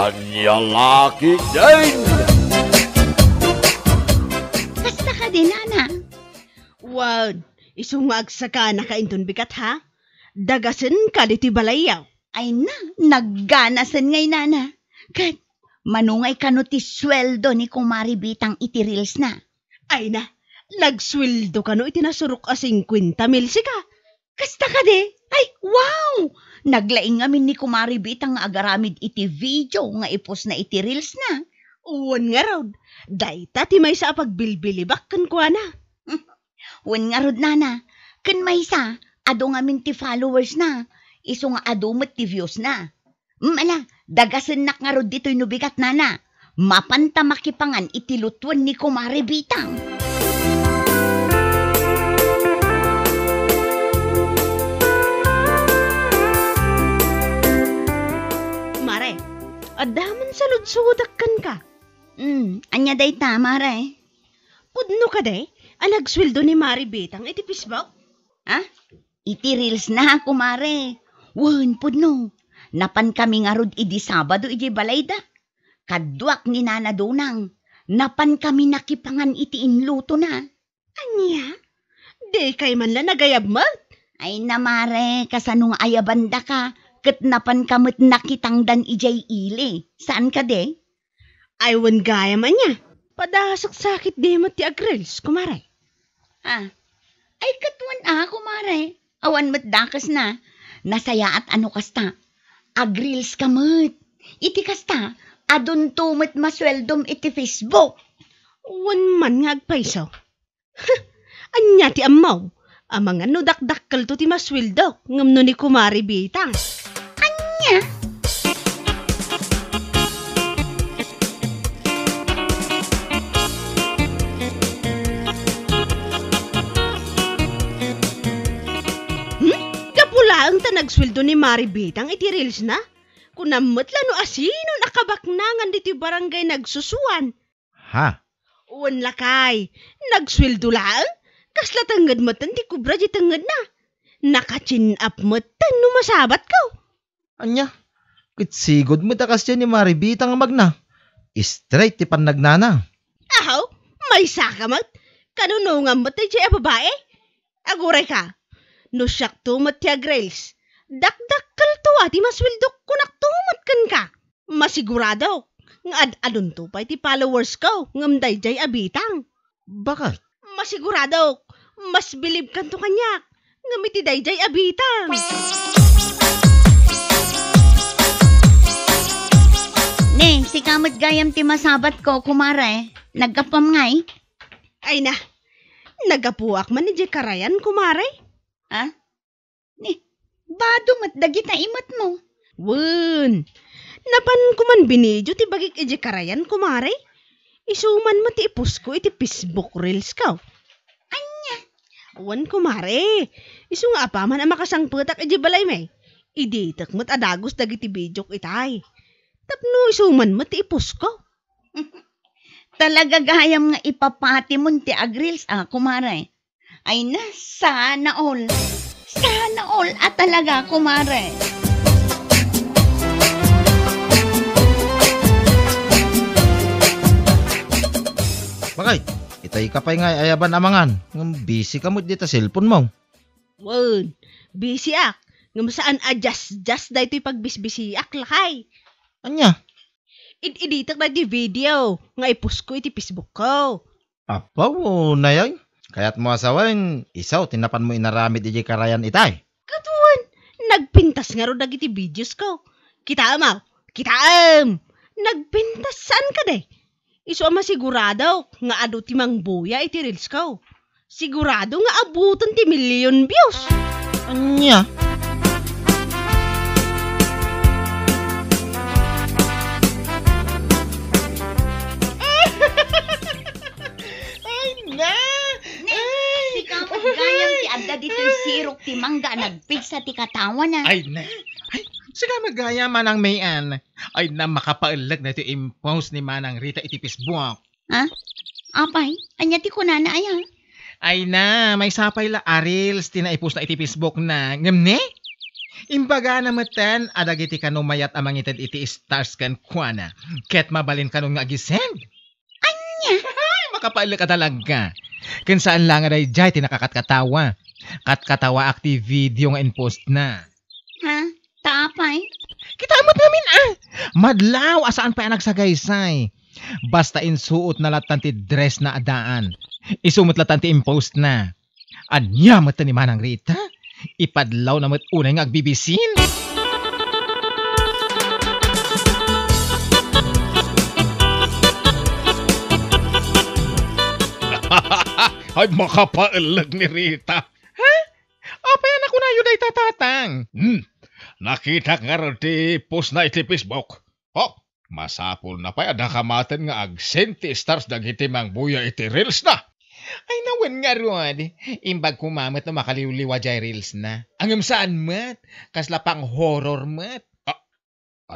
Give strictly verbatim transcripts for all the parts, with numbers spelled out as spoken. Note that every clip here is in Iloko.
Ania la ketdin? Kasta kadi, nana? Wen, isu nga agsakanaka inton bigat, ha? Dagasenka ditoy balayyo. Ay na, nagganasen ngay, nana. Ket, mano ngay kano ti sueldo ni Kumare Bitang iti reels na? Ay na, nagsueldo kano iti nasurok a singkuenta mil sika. Kasta kadi? Ay, wow! Naglaing ngamin ni Kumare Bitang nga agaramid iti video nga ipostna iti reels na. Wen ngarud, dayta ti maysa a pagbilbilibak kenkuana. Wen ngarud, nana, ken maysa, adu ngamin ti followers na, isu nga adu met ti views na. Mm, ala, dagasennak ngarud ditoy no bigat, nana. Mapanta makipangan iti lutuen ni Kumare Bitang. Mare, adda man saludsudak kenka. Mm, ania dayta, mare? Pudno kadi a nagsueldo ni Mare Bitang iti Facebook? Ha? Iti reels na, kumare. Wen, pudno. Napan kami ngarud idi Sabado idiay balayda. Kaduak ni Nana Donang. Napan kami nakipangan iti inlutona. Ania? Dikay man la nagayab met? Ay na, mare, kasano nga ayabandaka? Ket napanka met nakitangdan idiay ili. Saan kadi? Ay, wen gayam ania. Padasaksakit di met ti agreels, kumare. Ah. Ay, ket wen a, kumare. Awan met dakesna. Nasayaat a no kasta. Agreels ka met. Iti kasta, adunto met masueldom iti Facebook. Wen man nga agpayso. Ania ti ammo? Amangan no dakdakkelto ti masueldok ngem no ni Kumare Bitang. Ania? Hmm? Gapu laeng ta nagsueldo ni Mare Bitang iti reels na? Kunam met la no asinon a kabaknangan ditoy barangay nagsusuan. Ha? Wen lakay, nagsueldo laeng? Kasla tengnged metten ti kubra di tengngedna. Naka-chin up metten no masabatko. Ania? Ket sigud met a kasdiay ni Mare Bitang a magna. Straight ti pannagnana. Ahaw, maysaka met. Kanunongam met daydiay a babai? Agurayka, no siakto met ti agreels, dakdakkelto a ti masueldok kunakto met kenka. Masiguradok nga ad-adunto pay ti followersko ngem daydiay a Bitang. Bakit? Masiguradok, mas bilibkanto kaniak ngem iti daydiay a Bitang. Ne, sika met gayam ti masabatko, kumare. Naggapuam ngay? Ay na, naggapuak man idiay karayan, kumare. Ha? Ni, bado met dagita imetmo. Wen, napanko man binidio ti bagik idiay karayan, kumare. Isu man met ti ipostko iti Facebook reelsko. Ania? Wen, kumare. Isu nga apaman a makasangpetak idiay balaymi, iditek met a dagus dagiti bidiok itay. Tapno isu man met ti ipostko. Talaga gayam nga ipapatimon ti agreels a, kumare. Ay na, sana all. Sana all a talaga, kumare. Bakit? Itay ka pay nga ayaban a mangan. Ngem busy ka met dita cellphone mo. Wen, busy ak. Ngem saan a just-just daytoy pagbisbisiak, lakay. Ania? Id-iditek daytoy video nga ipostko iti Facebook ko. Apo, nayay. Kayatmo a sawen, isu ti napanmo inaramid idiay karayan itay? Ket wen, nagpintas ngarud dagiti videos ko. Kitaem, aw. Kitaem! Nagpintas saan kadi? Isu a masiguradok nga adu ti mangbuya iti reels ko. Sigurado nga abuton ti million views. Ania? Ay, na! Ne, ay, sika met gayam ti adda ditoy sirok ti mangga a nagpigsa ti katawana. Ay, na! Ay, sika met gayam, Manang Mayan. Ay, na, makapaellek na iti impost ni Manang Rita iti Facebook. Ha? Apay, ania ti kunana aya? Ay na, maysa pay la a reels ti naipostna iti Facebook na. Ngem ne? Imbagana metten a dagiti kano mayat a mangited iti stars kenkuana, ket mabalin kanon nga agisend. Ania? Ay, makapaellek a talaga. Ken saan la nga daydiay ti nakakatkatawa. Katkatawaak ti video nga in-postna. Ha? Ta apay? Kita met ngamin, ah! Madlaw a saan pay a nagsagaysay. Basta insuotna lattan ti dressna a daan. Isu met lattan ti in-postna. Ania met ni Manang Rita? Ipadlawna met unay nga agbibisin? Ay, makapaellek ni Rita. Ha? Apay a nakunayo dayta, Tatang? Hmm. Nakitak ngarud ti postna iti Facebook. Oh, masapulna pay a dakamaten nga agsend ti stars dagiti mangbuya iti reelsna. Ay, nawen ngarud. Imbag koma met no makaliwliwa jay reelsna. Ngem saan met, kasla pang-horror met. Ah,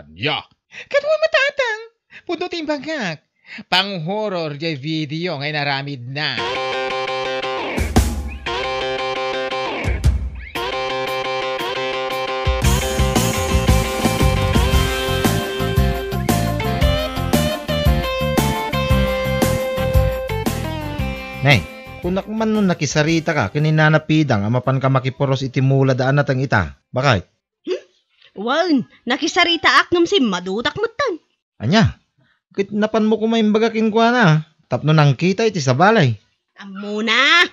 ania? Kaduay met, Tatang. Pudno ti imbagak. Pang-horror jay video nga inaramidna. Nay, kunak man no nakisarita ka ken ni Nana Pidang a mapan ka makipuros iti mula da a nateng ita. Bakit? Hmm? Wen, nakisaritaak ngem simmadutak metten. Ania? Ket napanmo koma imbaga kenkuana tapno nangkita iti sabali. Ammona.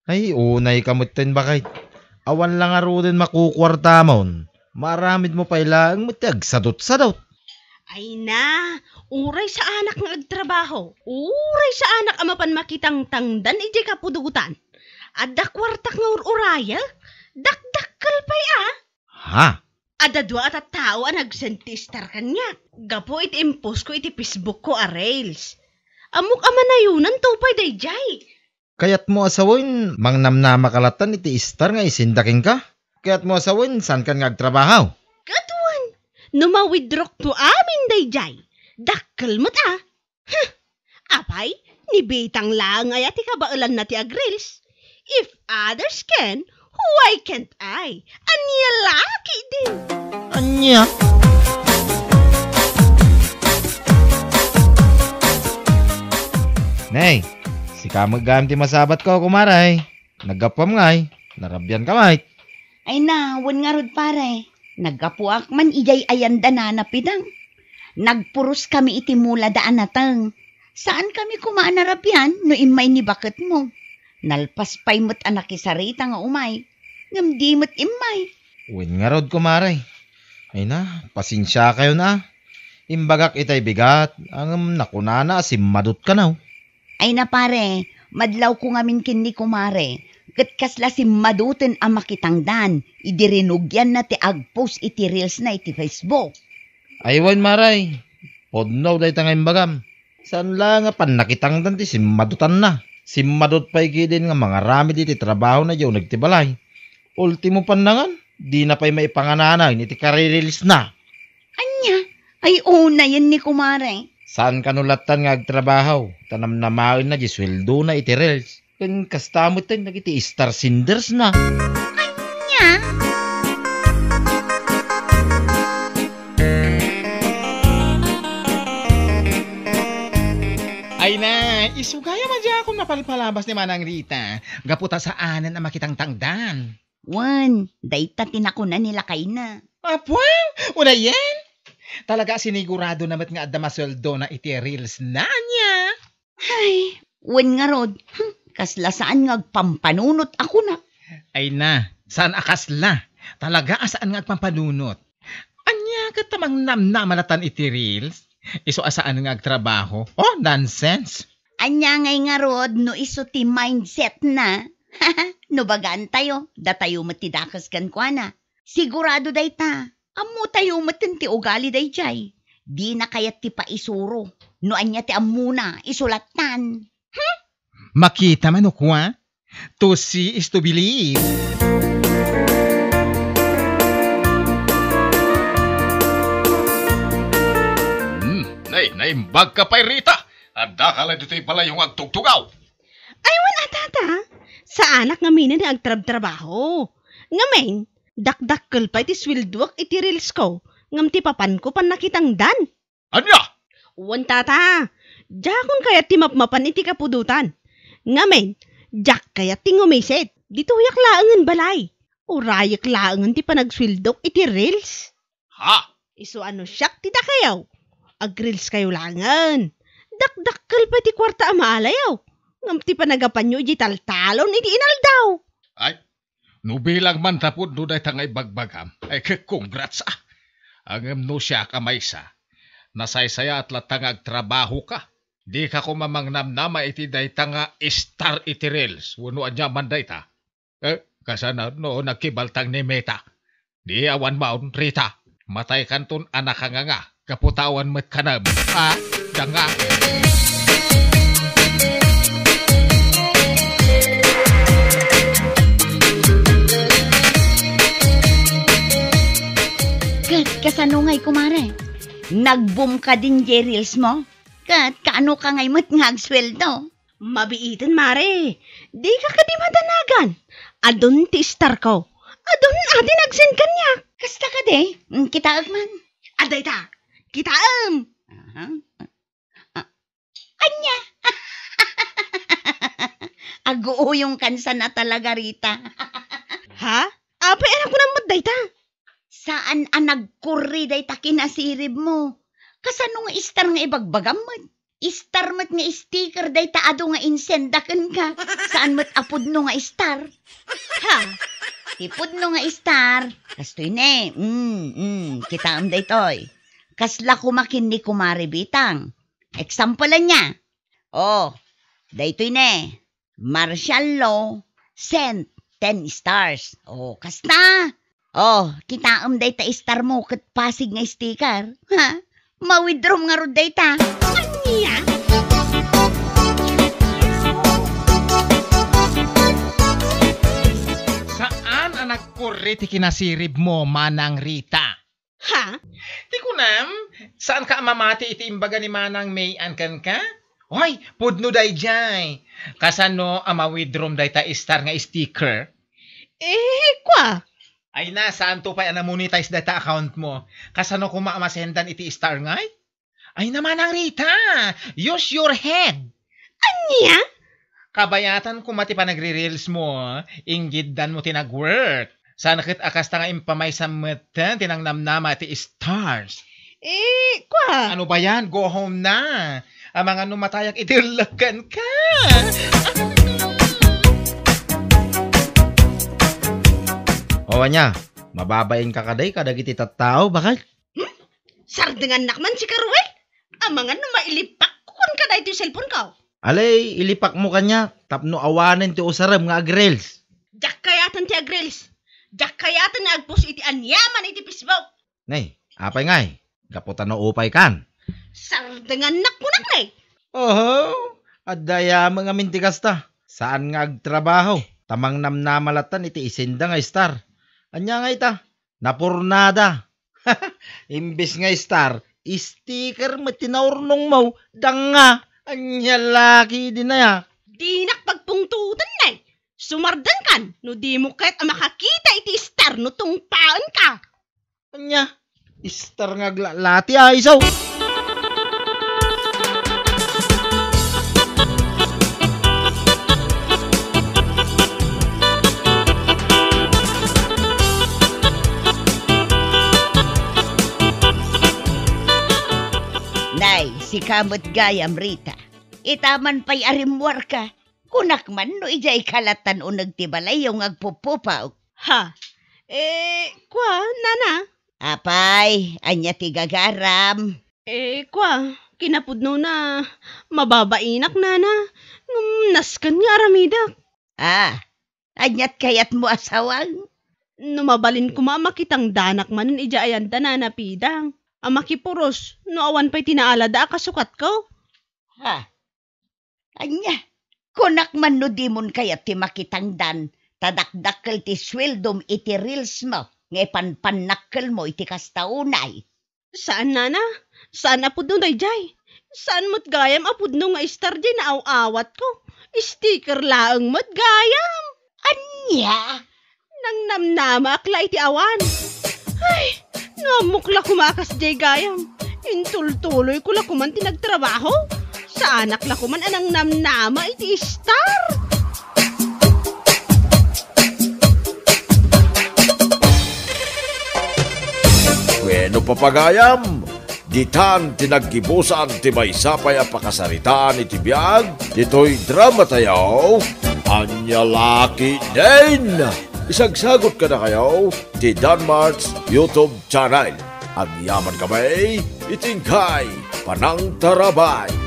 Ay, unay ka metten, bakit? Awan la ngaruden makukuartamon. Maaramidmo pay laeng met ti agsadutsadut. Ay na, uray saanak nga agtrabaho, uray saanak a mapan makitangtangdan idiay kapudotan. Adda kuartak nga ur-urayek, dakdakkel pay a. Ha? Adda dua a tattao a nag-send ti star kaniak gapu iti in-post ko iti Facebook ko a reels. Ammok a manayonanto pay daydiay. Kayatmo a sawen, mangnamnama ka lattan iti star nga isenda kenka? Kayatmo a sawen, saankan nga agtrabaho? Ket wen, no ma-withdraw to amin daydiay, dakkel met a. Huh! Apay, ni Bitang laeng aya ti kabaelanna ti agreels? If others can, why can't I? Ania la ketdin? Ania? Nay, sika met gayam ti masabatko, kumare. Naggapuam ngay, narabian ka met. Ay na, wen ngarud, pare. Naggapuak man idiay ayan da Nana Pidang. Nagpuroskami iti mula da a nateng. Saankami koma a narabian no immay ni baketmo. Nalpas pay met a nakisarita nga umay, ngem di met immay. Wen ngarud, kumare. Ay na, pasensiakayon a. Imbagak itay bigat, ngem nakunana a simmadut kano. Ay na, pare, madlawko ngamin ken ni kumare, ket kasla simmaduten a makitangdan idi rinugianna ti agpost iti reelsna iti Facebook. Ay wen, mare, pudno dayta nga imbagam. Saan la nga pannakitangdan ti simmadutanna. Simmadut pay ketdin nga mangaramid iti trabahona idiay uneg ti balay. Ultimo pannangan, dina pay maipangananaen iti karireelsna. Ania? Ay, unayen ni kumare. Saan kano lattan nga agtrabaho, ta namnamaenna diay sueldona iti reels. Ken kasta met dagiti star sendersna. Ania? Ay na, isu gayam a diakon mapalpalabas ni Manang Rita, gapu ta saanen a makitangtangdan. Wen, dayta ti nakuna ni lakayna. Apo, unayen? Talaga, siniguradona met nga adda masueldona iti reelsna, ania? Ay, wen ngarud, hmm, kasla saan nga agpampanunot a kuna. Ay na, saan a kasla? Talaga a saan nga agpampanunot. Ania ket ta mangnamnama lattan iti reels? Isu a saan nga agtrabaho? Oh, nonsense! Ania ngay ngarud no isu ti mindsetna? No bagantayo, datayo met ti dakes kenkuana. Sigurado dayta, ammotayo metten ti ugali daydiay. Dina kayat ti paisuro. No ania ti ammona, isu lattan. Hmm? Makita man no kua? To see is to believe. Hmm, nay, naimbag ka pay, Rita. Adda ka la ditoy balay nga agtugtugaw. Ay, wen a, tata. Saanak ngamin a agtrabtrabaho. Ngamin, Dakdakkel pay ti sueldoak iti reels ko, ngem ti papanko pannakitangdan. Ania? Wen, tata, diakon kayat ti mapmapan iti kapudotan. Ngamin, diak kayat ti ngumisit. Ditoyak laengen balay. Urayek laengen ti panagsueldok iti reels. Ha? Isu a no siak ti dakayo, agreels kayo laengen. Dakdakkel pay ti kuarta a maalayo. Ngem ti panagapanyo idiay taltalon iti inaldaw. Ay, no bilang man tapudno dayta nga ibagbagam, ay, k-, congrats, ah. Ngem no siak a maysa, nasaysayaat latta nga agtrabahoka. Dika koma mangnamnama iti dayta nga star iti reels, wenno ania man dayta. Eh, kasano no nagkibaltang ni Meta? Di awan maon, Rita. Mataykanton a nakanganga, gapu ta awan met kanam. Ah, danga. Ket kasano ngay, kumare? Nag-boom ka din jay reels mo? Ket kaano ka ngay met nga agsueldo? Mabiiten, mare. Dika kadi madanagan. Adun ti star ko. Adun a ti nag-send kaniak. Kasta kadi? Mm, kitaek man. Adayta. Kitaem. Aha. Ah, ania? Aguuyong kansan a talaga, Rita. Ha? Apay, anak ko naman dayta. Saan a nagkurri dayta kinasirib mo? Kasano nga star nga ibagbagam met? Star met nga sticker dayta adu nga insenda kenka. Saan met a pudno nga star? Ha? Ti pudno nga star, kastoy ne. Mm, mm, kitaem daytoy. Kasla koma ken ni Kumare Bitang. Example ania? Oh, daytoy ne. Martial law, sent, ten stars. Oh, kasta. Oh, kitaem dayta star mo ket Pasig nga sticker. Ha? Ma-withdraw ngarud dayta. Ania? Saan a nagkurri ti kinasirib mo, Manang Rita? Ha? Ti kunam, saanka a mamati iti imbaga ni Manang May-an kenka? Oy, pudno daydiay. Kasano a ma-withdraw dayta star nga sticker? Eh, kua. Ay na, saanto pay a na-monetize dayta account mo? Kasano koma a masendan iti star ngay? Ay na, Manang Rita, use your head. Ania? Kabayatan koma ti panagre-reels mo, inggiddan mo ti nag-work. Saan ket a kasta nga impamaysam met ti nangnamnama ti stars. Eh, kua. Ano ba yan? Go home na. Amangan no matayak iti ullekkenka. O, ania, mababainka kadi kadagiti tattao, bakay? Hmm? Sardengannak man sika, Ruel. Amangan no mailipak ko kenka daytoy cellphone ko. Alay, ilipak mo kaniak tapno awanen ti usarem nga agreels. Diak kayaten ti agreels. Diak kayaten nga agpost iti aniaman iti Facebook. Nay, apay ngay? Gapu ta naupay kan? Sardengannak kunak, nay. Oho, adda aya met ngamin ti kasta. Saan nga agtrabaho, ta mangnamnama lattan iti isenda nga star. Ania ngay ta? Napurnada. Imbes nga star, sticker met ti naurnongmo, danga. Ania la ketdin aya? Dinak pagpungtoten, nay. Sumardenkan no dimo ket a makakita iti star no tungpaenka. Ania? Star nga aglalati, ay, iso! Nay, sika met gayam, Rita. Ita man pay a rimmuarka, kunak man no idiay kalattan uneg ti balayyo nga agpuppupaw. Ha? Eh, kua, nana? Apay, ania ti gagaram? Eh, kua, kinapudnona, mababainak, nana. Ngem nasken nga aramidek. Ah, aniat kayatmo a sawag? No mabalin koma a makitangdanak manen idiay ayanda, nana Pidang, a makipuros no awan pay ti naalada a kasukatko. Ha? Ania, kunak man no dimon kayat ti makitangdan, ta dakdakkel ti sueldom iti reels mo nga ipanpannakkelmo iti kasta unay. Saan, nana. Saan a pudno daydiay. Saan met gayam a pudno nga star diay naaw-awatko. Sticker laeng met gayam. Ania? Nangnamnamaak la iti awan. Ay, no ammok la koma a kasdiay gayam, intultuloyko la koman ti nagtrabaho. Saanak la koman a nangnamnama iti star. Wenno, papagayam, ditan ti naggibusan ti maysa pay a pakasaritaan iti biag ditoy dramatayo, Ania La Ketdin. Isagsagot kadakayo ti Danmart's YouTube channel. Agyaman kami iti inkay panangtarabay.